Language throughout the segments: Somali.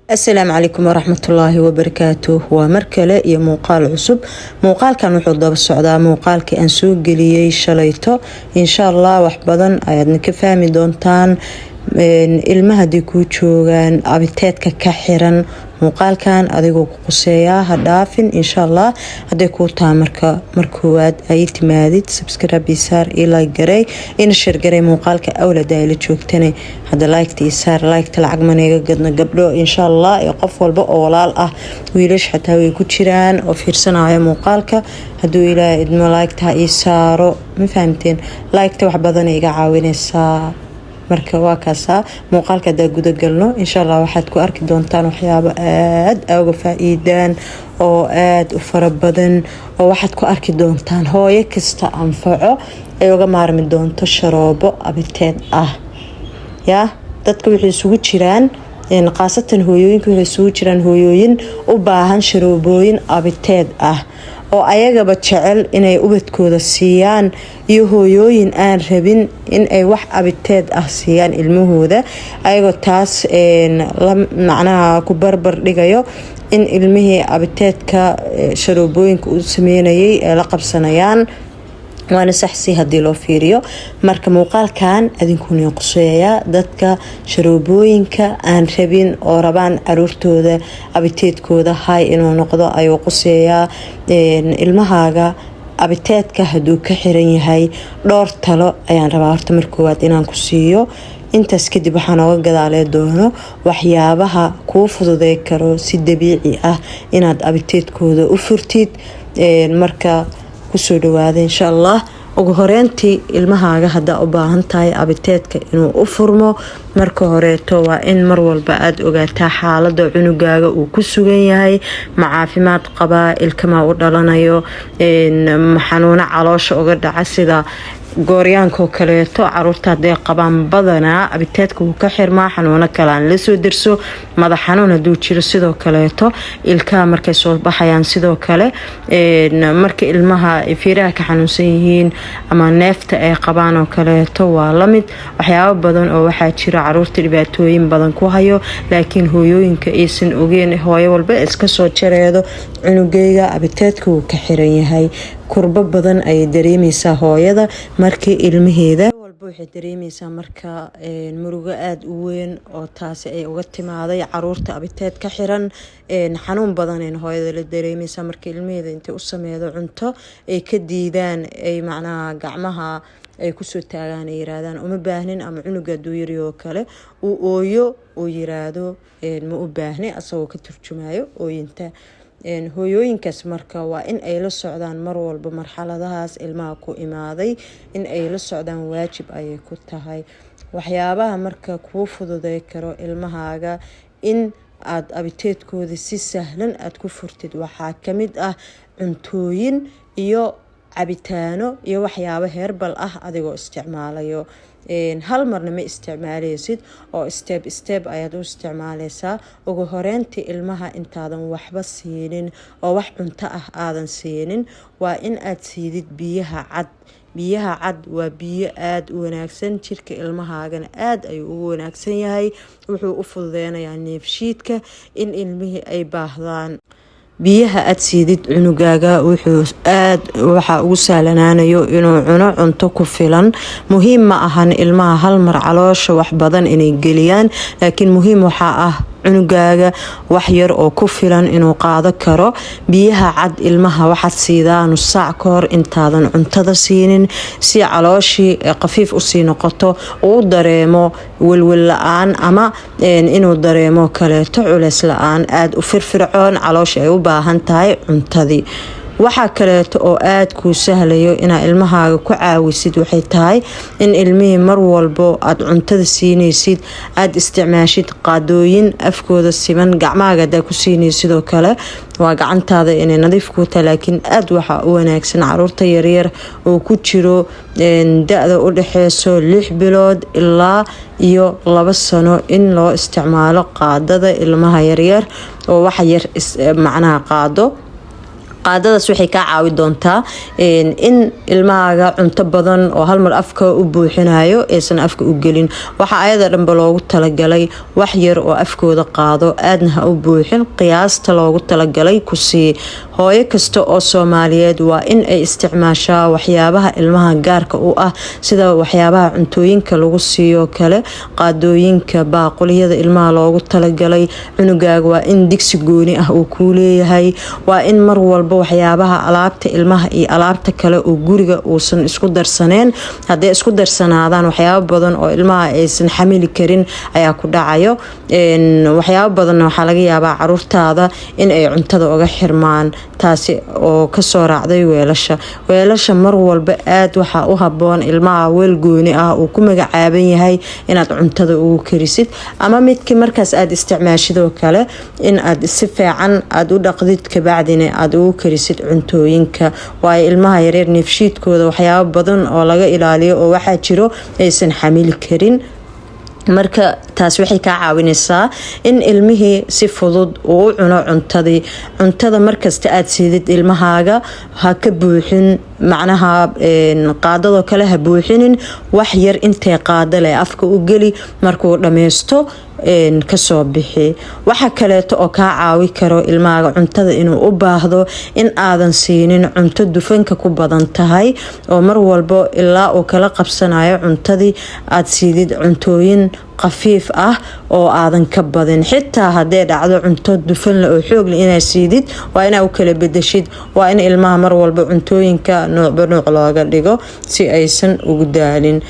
Asalaamu calaykum waraxmatullaahi wabarakaatuh. Waa mar kale iyo muuqaal cusub. Muuqaalkan wuxuu daba socdaa muuqaalkii aan soo geliyey shalayto. Insha Allah wax badan ayaadna ka fahmi doontaan. Ilmaha haddii kuu joogaan appetite-ka ka xiran, muuqaalkan adigoo ku quseeyaa, ha dhaafin insha Allah. Hadday kuu taha marka mar koowaad ay timaadid, subscribe isaar iyo like garey, ina share garey muuqaalka. Awlada ay la joogtane hadda like-ta isaar, like-ta lacag manayga gadno, gabdho, insha Allah, iyo qof walba oo walaal ah, wiilash xataa way ku jiraan oo fiirsanaya muuqaalka. Hadduu Ilaahay idmo, like-ta ha ii saaro. Ma fahamteen? Like-ta wax badan iga caawinaysaa. Marka waa kaasaa muuqaalka. Hadaa gudagalno, insha Allah waxaad ku arki doontaan waxyaabo aada uga faa-iidaan oo aada u fara badan, oo waxaad ku arki doontaan hooyo kasta anfaco ay uga maarmi doonto sharoobo appetite ah. Yaa dadka waxay isugu jiraan, khaasatan hooyooyinka, waxay isugu jiraan hooyooyin u baahan sharoobooyin appetite ah oo ayagaba jecel inay ubadkooda siiyaan, iyo hooyooyin aan rabin in ay wax appetite ah siiyaan ilmahooda, ayagoo taas macnaha ku barbar dhigayo in ilmihii appetite-ka sharoobooyinka uu sameynayay ay la qabsanayaan. Waana saxsi haddii loo fiiriyo. Marka muuqaalkan adinkuna quseeyaa, dadka sharoobooyinka aan rabin oo rabaan caruurtooda appetite-kooda hay inuu noqdo ayuu quseeyaa. Ilmahaaga appetite-ka hadduu ka xiran yahay, dhowr talo ayaan rabaa horta mar koowaad inaan ku siiyo. Intaas kadib waxaa nooga gadaalee doono waxyaabaha kuu fududey karo si dabiici ah inaad appetite-kooda u furtid. Marka kusoo dhawaada insha Allah. Ugu horeyntii, ilmahaaga hadaa u baahan tahay appetite-ka inuu u furmo, marka horeeto waa in mar walba aada ogaataa xaalada cunugaaga uu ku sugan yahay. Ma caafimaad qabaa? Ilkamaa u dhalanayo? Xanuuno caloosha uga dhaca sida gooryaankoo kaleeto caruurta haday qabaan, badanaa appetite-ka wuu ka xirmaa. Xanuuno kale aan lasoo derso, madax xanuun haduu jiro sidoo kaleeto, ilkaha markay soo baxayaan sidoo kale, marka ilmaha fiiraha ka xanuunsan yihiin ama neefta ay qabaan oo kaleeto, waa lamid. Waxyaabo badan oo waxaa jira caruurta dhibaatooyin badan ku hayo, laakiin hooyooyinka aysan ogeen. Hooyo walba iska soo jareedo, cunugeyga appetite-ka wuu ka xiran yahay. Kurbo badan ayay dareemeysaa hooyada markii ilmaheeda walba waxay dareemeysaa marka murugo aada u weyn oo taasi ay uga timaaday caruurta appetite ka xiran. Xanuun badanayna hooyada la dareemeysaa marka ilmaheeda intay u sameeydo cunto ay ka diidaan, ay macnaha gacmaha ay kusoo taagaan, ay yiraahdaan "Uma baahnin", ama cunuga haduu yari oo kale uu ooyo, uu yiraahdo "Ma u baahni", asagoo ka turjumayo ooyinta. Hooyooyinkaas marka waa in ay la socdaan mar walba marxaladahaas ilmaha ku imaaday. In ay la socdaan waajib ayay ku tahay. Waxyaabaha marka kuu fududey karo ilmahaaga in aada appetite-kooda si sahlan aada ku furtid waxaa kamid ah cuntooyin iyo cabitaano iyo waxyaabo herbal ah adigoo isticmaalayo. Hal marna ma isticmaaleysid oo step step ayaad u isticmaaleysaa. Ugu horeyntii, ilmaha intaadan waxba siinin oo wax cunto ah aadan siinin, waa in aad siidid biyaha cad. Biyaha cad waa biyo aada u wanaagsan, jirka ilmahaagana aada ayuu ugu wanaagsan yahay. Wuxuu u fududeynayaa neefshiidka in ilmihii ay baahdaan. Biyaha aad siidid cunugaaga wuxuu aad waxaa ugu sahlanaanayo inuu cuno cunto ku filan. Muhiim ma ahan ilmaha hal mar caloosha wax badan inay geliyaan, laakiin muhiim waxaa ah cunugaaga wax yar oo ku filan inuu qaado karo. Biyaha cad ilmaha waxaad siidaa nus saac ka hor intaadan cuntada siinin, si calooshii khafiif usii noqoto, uu dareemo welwel la-aan ama inuu dareemo kaleeto culeys la-aan, aada u firfircoon, caloosha ay u baahan tahay cuntadii. Waxaa kaleeto oo aada kuu sahlayo inaa ilmahaaga ku caawisid waxay tahay in ilmihii mar walbo aada cuntada siinaysid aada isticmaashid qaadooyin afkooda siman. Gacmahaaga hadaa ku siinaysid sidoo kale, waa gacantaada inay nadiif kuu tahay, laakiin aada waxaa u wanaagsan caruurta yaryar oo ku jiro da-da u dhexeyso 6 bilood ilaa iyo 2 sano in loo isticmaalo qaadada ilmaha yaryar oo waxa yar macnaha qaado. Qaadadaas waxay kaa caawi doontaa in ilmahaaga cunto badan oo halmar afka u buuxinayo aysan afka u gelin. Waxaa ayada dhanba loogu talagalay wax yar oo afkooda qaado, aadna ha u buuxin, qiyaasta loogu talagalay kusii. Hooyo kasta oo Soomaaliyeed waa in ay isticmaashaa waxyaabaha ilmaha gaarka u ah, sida waxyaabaha cuntooyinka lagu siiyo kale, qaadooyinka, baaquliyada ilmaha loogu talagalay. Cunugaaga waa in digsi gooni ah uu kuu leeyahay. Waa in mar walba waxyaabaha alaabta ilmaha iyo alaabta kale oo guriga uusan isku darsaneen. Hadday isku darsanaadaan, waxyaabo badan oo ilmaha aysan xamili karin ayaa ku dhacayo. Waxyaabo badanna waxaa laga yaabaa caruurtaada in ay cuntada uga xirmaan, taasi oo kasoo raacday weelasha. Weelasha mar walba aada waxaa u haboon ilmaha weel gooni ah uu ku magacaaban yahay inaad cuntada ugu karisid, ama midkii markaas aada isticmaashidoo kale in aad si fiican aada u dhaqdid, kabacdina aada ugu karisid cuntooyinka, waayo ilmaha yareer neefshiidkooda waxyaabo badan oo laga ilaaliyo oo waxaa jiro aysan xamili karin. Marka taas waxay kaa caawinaysaa in ilmihii si fudud uu u cuno cuntadii. Cuntada markasta aada siidid ilmahaaga ha ka buuxin, macnaha qaadadoo kale ha buuxinin. Wax yar intay qaado leh afka u geli, markuu dhammaysto kasoo bixi. Waxa kaleeto oo kaa caawi karo ilmahaaga cuntada inuu u baahdo, in aadan siinin cunto dufanka ku badan tahay, oo mar walbo ilaa uu kala qabsanayo cuntadii aada siidid cuntooyin khafiif ah oo aadan ka badin. Xitaa hadday dhacdo cunto dufanle oo xoogle inaad siidid, waa inaa u kala bedeshid. Waa in ilmaha mar walba cuntooyinka nuucba nuuc looga dhigo si aysan ugu daalin.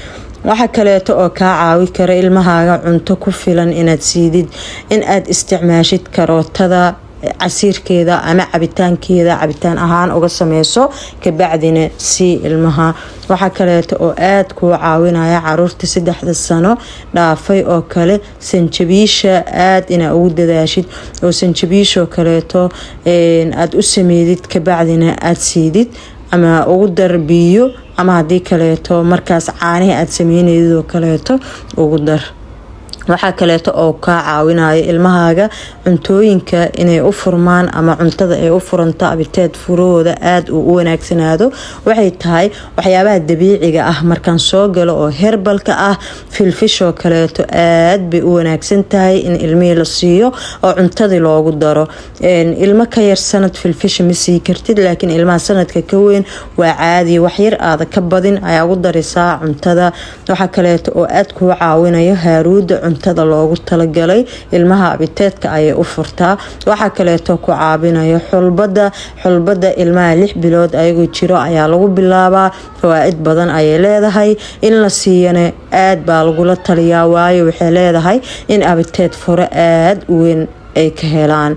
Waxa kaleeto oo kaa caawi kara ilmahaaga cunto ku filan inaad siidid, in aad isticmaashid karootada casiirkeeda ama cabitaankeeda, cabitaan ahaan uga sameyso, kabacdina sii ilmaha. Waxaa kaleeto oo aada kuu caawinaya caruurta 3da sano dhaafay oo kale, sanjabiisha aada inaa ugu dadaashid, oo sanjabiishoo kaleeto aada u sameydid, kabacdina aada siidid, ama ugu dar biyo, ama haddii kaleeto markaas caanihii aada sameynedid oo kaleeto ugu dar. Waxaa kaleeto oo kaa caawinayo ilmahaaga cuntooyinka inay u furmaan ama cuntada ay u furanto, abiteed furahooda aada uu u wanaagsanaado, waxay tahay waxyaabaha dabiiciga ah markaan soo galo oo herbalka ah. Filfishoo kaleeto aad bay u wanaagsan tahay in ilmihii la siiyo oo cuntadii loogu daro. Ilmo ka yar sanad filfisha ma sii kartid, laakiin ilmaha sanadka ka weyn waa caadi, waxyar aada ka badin ayaa ugu daraysaa cuntada. Waxaa kaleeto oo aada kuu caawinayo haaruuda cuntada loogu talagalay ilmaha, abiteedka ayay u furtaa. Waxaa kaleeto ku caabinayo xulbada. Xulbada ilmaha 6 bilood ayagoo jiro ayaa lagu bilaabaa. Fawaa-id badan ayay leedahay, in la siiyana aad baa lagula taliyaa, waayo waxay leedahay in abiteed furo aada u weyn ay ka helaan.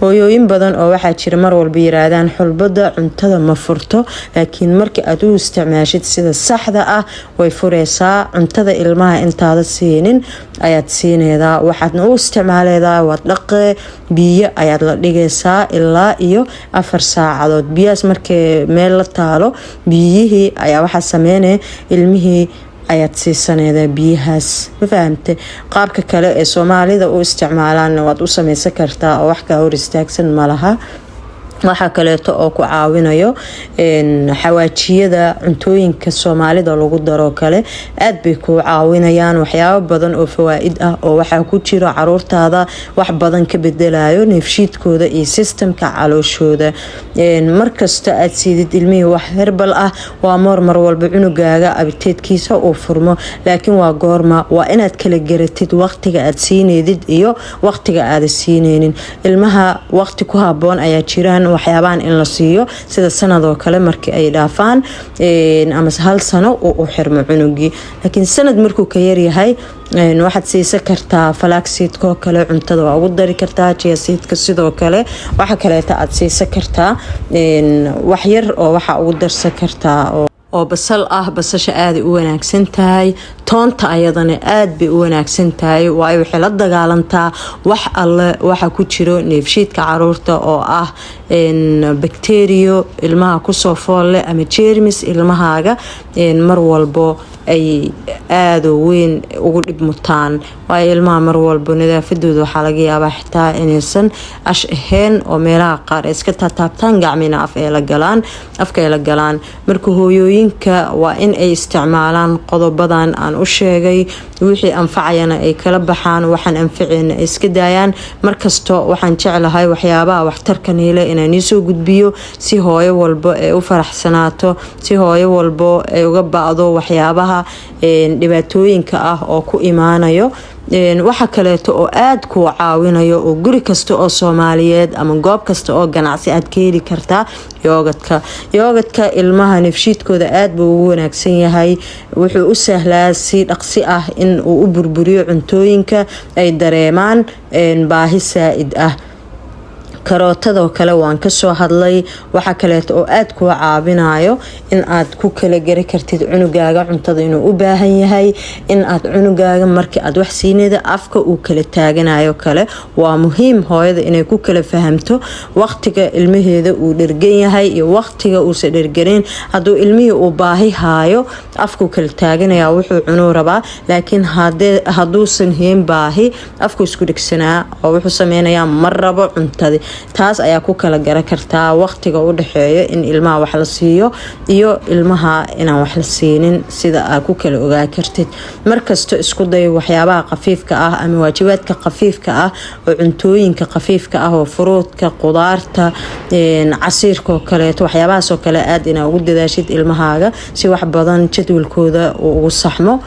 Hooyooyin badan oo waxaa jira mar walba yiraahdaan xulbada cuntada ma furto, laakiin marka aad u isticmaashid sida saxda ah way fureysaa. Cuntada ilmaha intaada siinin ayaad siineedaa, waxaadna u isticmaaleedaa waad dhaqee, biyo ayaad la dhigaysaa ilaa iyo 4 saacadood. Biyahaas markay meel la taalo, biyihii ayaa waxaa sameynaya ilmihii ayaad siisaneedaa biyahaas. Ma fahamte? Qaabka kale ee Soomaalida u isticmaalaanna waad u sameysan kartaa oo wax kaa hor istaagsan malaha. Waxaa kaleeto oo ku caawinayo xawaajiyada cuntooyinka Soomaalida lagu daroo kale, aad bay kuu caawinayaan. Waxyaabo badan oo fawaa-id ah oo waxaa ku jiro caruurtaada wax badan ka bedelayo neefshiidkooda iyo systemka calooshooda. Markasta aad siidid ilmihii wax herbal ah, waa moor mar walba cunugaaga abiteedkiisa uu furmo. Laakiin waa goorma? Waa inaad kala garatid waqtiga aad siineydid iyo waqtiga aada siineynin ilmaha. Waqti ku haboon ayaa jiraan waxyaabahan in la siiyo, sida sanadoo kale markii ay dhaafaan ama hal sano uu u xirmo cunugii. Laakiin sanad markuu ka yaryahay waxaad siisan kartaa flaxseedkoo kale, cuntada waa ugu dari kartaa, chia seedka sidoo kale. Waxa kaleeta aad siisan kartaa waxyar oo waxaa ugu darsan kartaa oo basal ah. Basasha aaday u wanaagsan tahay, toonta ayadana aad bay u wanaagsan tahay, waayo waxay la dagaalantaa wax alle waxa ku jiro neefshiidka caruurta oo ah bakteriyo ilmaha kusoo foolle ama jeermis ilmahaaga mar walbo. Ay aada weyn ugu dhib mutaan, waayo ilmaha mar walbo nadaafadooda waxaa laga yaabaa xitaa inaysan ash ahayn oo meelaha qaar ay iska taataabtaan, gacmina af ay la galaan, afka ay la galaan. Marka hooyooyinka waa in ay isticmaalaan qodobadan aan u sheegay, wixii anfacayana ay kala baxaan, waxaan anficayna ay iska daayaan. Markasto waxaan jeclahay waxyaabaha waxtarka niile inaan iisoo gudbiyo, si hooyo walbo ay u faraxsanaato, si hooyo walbo ay uga ba'do waxyaabaha dhibaatooyinka ah oo ku imaanayo. Waxa kaleeto oo aada kuu caawinayo oo guri kasta oo Soomaaliyeed ama goob kasta oo ganacsi aad ka heli kartaa, yogurtka. Yogurtka ilmaha nefshiidkooda aada buu ugu wanaagsan yahay. Wuxuu u sahlaa si dhaqsi ah in uu u burburiyo cuntooyinka, ay dareemaan baahi saa-id ah. Karootadoo kale waan kasoo hadlay. Waxaa kaleeto oo aada kuu caawinayo in aad ku kala gari kartid cunugaaga cuntada inuu u baahan yahay, in aad cunugaaga markii aad wax siinayda afka uu kala taaganayo kale. Waa muhiim hooyada inay ku kala fahamto waqtiga ilmaheeda uu dhergan yahay iyo waqtiga uusa dherganeyn. Hadduu ilmihii uu baahi haayo, afkuu kala taaganaya, wuxuu cunuu rabaa, laakiin hadduusan hayn baahi, afkuu isku dhegsanaa oo wuxuu sameynayaa ma rabo cuntadii. Taas ayaa ku kala garan kartaa waqtiga u dhexeeyo in ilmaha wax la siiyo iyo ilmaha inaan wax la siinin, sida aad ku kala ogaa kartid. Markasta isku day waxyaabaha khafiifka ah ama waajibaadka khafiifka ah oo cuntooyinka khafiifka ah oo fruitka, qudaarta, casiirkaoo kaleeto, waxyaabahaasoo kale aada inaa ugu dadaashid ilmahaaga, si wax badan jadwalkooda uu ugu saxmo.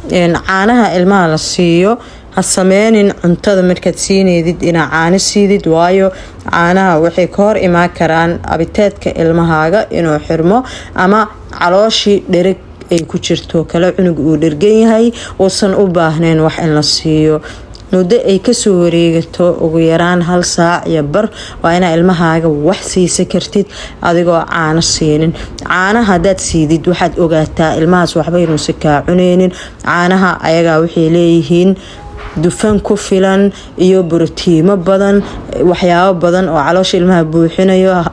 Caanaha ilmaha la siiyo, ha sameynin cuntada markaad siineydid inaa caano siidid, waayo caanaha waxay ka hor imaan karaan appetiteka ilmahaaga inuu xirmo ama calooshii dhereg ay ku jirto kale, cunug uu dhergan yahay, uusan u baahnayn wax in la siiyo. Muddo ay kasoo wareegato ugu yaraan hal saac iyo bar waa inaa ilmahaaga wax siisa kartid adigoo caano siinin. Caanaha hadaad siidid, waxaad ogaataa ilmahaas waxba inuusan kaa cuneynin. Caanaha ayagaa waxay leeyihiin dufan ku filan iyo borotiimo badan, waxyaabo badan oo caloosha ilmaha buuxinayo.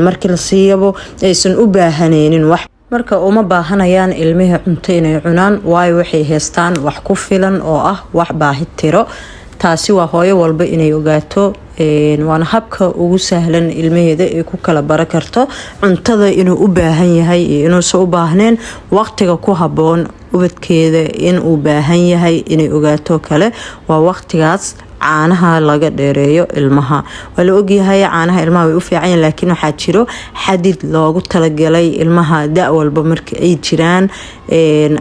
Markii la siiyabo aysan u baahaneynin wax, marka uma baahanayaan ilmihii cunto inay cunaan, waayo waxay haystaan wax ku filan oo ah wax baahi tiro. Taasi waa hooyo walba inay ogaato, waana habka ugu sahlan ilmaheeda ay ku kala bara karto cuntada inuu u baahan yahay iyo inuusan u baahnayn. Waqtiga ku haboon ubadkeeda inuu baahan yahay inay ogaato kale waa waqtigaas caanaha laga dheereeyo ilmaha. Waa la ogyahay caanaha ilmaha way u fiicanyahin, laakiin waxaa jiro xadid loogu talagalay ilmaha da walba marka ay jiraan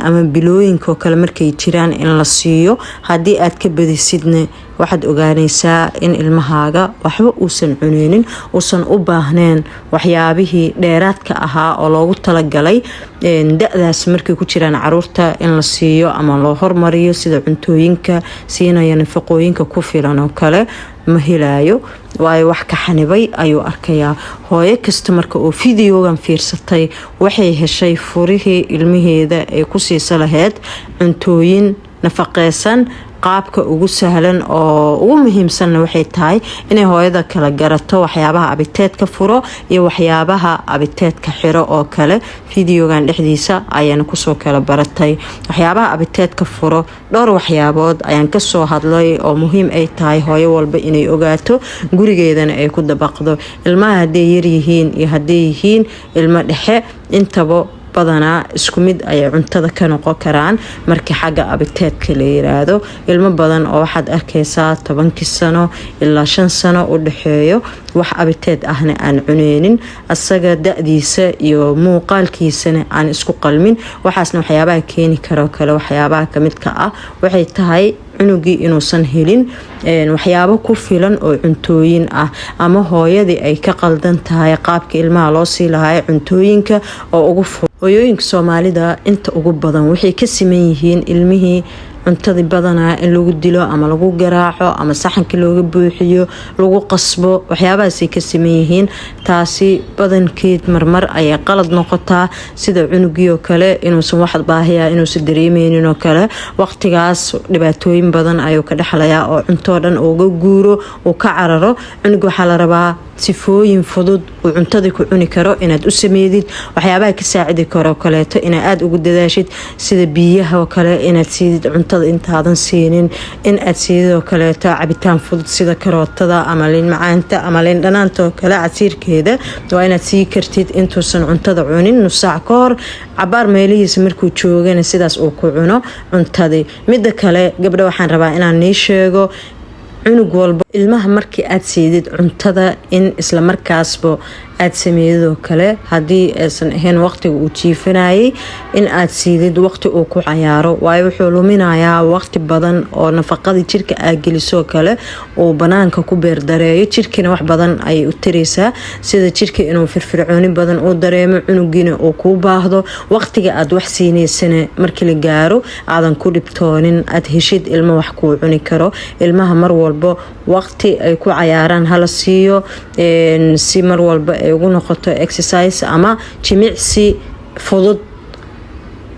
ama bilooyinka oo kale markay jiraan in la siiyo. Haddii aad ka badisidna, waxaad ogaanaysaa in ilmahaaga waxba uusan cuneynin, uusan u baahneyn waxyaabihii dheeraadka ahaa oo loogu talagalay da-daas markay ku jiraan caruurta in la siiyo ama loo hormariyo, sida cuntooyinka siinaya nafaqooyinka ku filan oo kale ma helaayo, waayo wax ka xanibay ayuu arkayaa. Hooyo kasta marka oo videogan fiirsatay waxay heshay furihii ilmaheeda ay ku siisa lahayd cuntooyin nafaqeysan. Qaabka ugu sahlan oo ugu muhiimsanna waxay tahay inay hooyada kala garato waxyaabaha appetiteka furo iyo waxyaabaha appetiteka xiro oo kale. Videogan dhexdiisa ayaana kusoo kala baratay waxyaabaha appetiteka furo. Dhowr waxyaabood ayaan kasoo hadlay oo muhiim ay tahay hooyo walba inay ogaato, gurigeedana ay ku dabaqdo. Ilmaha hadday yaryihiin iyo hadday yihiin ilmo dhexe, intaba badanaa isku mid ayay cuntada ka noqon karaan markii xagga appetiteka la yiraahdo. Ilmo badan oo waxaad arkaysaa 10kii sano ilaa 5 sano u dhexeeyo wax appetite ahna aan cuneynin, asaga da-diisa iyo muuqaalkiisana aan isku qalmin. Waxaasna waxyaabaha keeni karoo kale, waxyaabaha kamidka ah waxay tahay cunugii inuusan helin waxyaabo ku filan oo cuntooyin ah, ama hooyadii ay ka qaldan tahay qaabka ilmaha loo sii lahaay cuntooyinka oo ugu. Hooyooyinka Soomaalida inta ugu badan waxay ka siman yihiin ilmihii Cuntadii badanaa in lagu dilo ama lagu garaaco ama saxanka looga buuxiyo, lagu qasbo, waxyaabahaasay ka siman yihiin. Taasi badankeed marmar ayay qalad noqotaa, sida cunugii oo kale inuusan wax baahiya inuusan dareemeynin oo kale. Waqtigaas dhibaatooyin badan ayuu ka dhexlayaa oo cuntoo dhan uga guuro, uu ka cararo. Cunug waxaa la rabaa sifooyin fudud uu cuntadii ku cuni karo inaad u sameydid, waxyaabaha ka saacidi karo kaleeto inaad aada ugu dadaashid, sida biyaha oo kale inaad siidid cuntada intaadan siinin, in aad siidid oo kaleeto cabitaan fudud sida karootada ama liin macaanta ama liin dhanaanta oo kale casiirkeeda. Waa inaad sii kartid intuusan cuntada cunin nus saac ka hor, cabaar meelihiisa markuu joogana sidaas uu ku cuno cuntadii. Midda kale, gabdha, waxaan rabaa inaan nii sheego cunug walba, ilmaha markii aad siidid cuntada in isla markaasba aad sameydid oo kale, haddii aysan ahayn waqtiga uu jiifanayay, in aad siidid waqti uu ku cayaaro, waayo wuxuu luminayaa waqti badan oo nafaqadii jirka aad gelisoo kale uu banaanka ku beerdareeyo. Jirkiina wax badan ayay u taraysaa, sida jirka inuu firfircooni badan uu dareemo, cunugiina uu kuu baahdo. Waqtiga aad wax siineysana markii la gaaro aadan ku dhibtoonin, aad heshid ilmo wax kuu cuni karo. Ilmaha mar walbo waqti ay ku cayaaraan hala siiyo, si mar walba ay ugu noqoto exercise ama jimicsi fudud.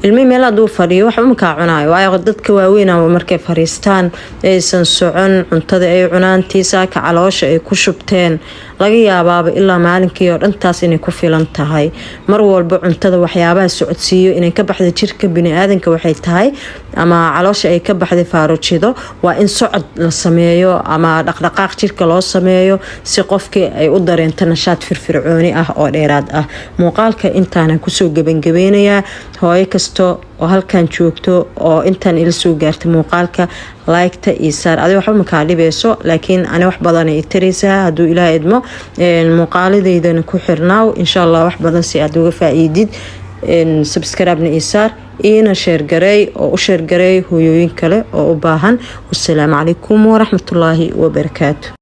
Ilmihii meel hadduu fadhiyo waxba makaa cunaayo, waayo dadka waaweynaba markay fariistaan aysan socon, cuntada ay cunaan tiisaaka caloosha ay ku shubteen, laga yaabaaba ilaa maalinkii oo dhantaas inay ku filan tahay. Mar walba cuntada waxyaabaha socodsiiyo inay ka baxda jirka biniaadanka waxay tahay, ama caloosha ay ka baxday faarujido, waa in socod la sameeyo ama dhaqdhaqaaq jirka loo sameeyo, si qofkii ay u dareento nashaad firfircooni ah oo dheeraad ah. Muuqaalka intaana kusoo gebangabeynayaa. Hooyo kasta oo halkan joogto oo intaan ila soo gaartay muuqaalka, like-ta iyo saar. Adi waxba makaa dhibeyso, laakiin ani wax badan ay taraysaa. Hadduu Ilaah idmo, muuqaaladeydana ku xirnaaw, insha Allah, wax badan si aad uga faa-iidid. Subscribe-na ii saar, iina share gareey oo u share gareey hooyooyin kale oo u baahan. Wasalaamu calaykum waraxmatullaahi wabarakaatu.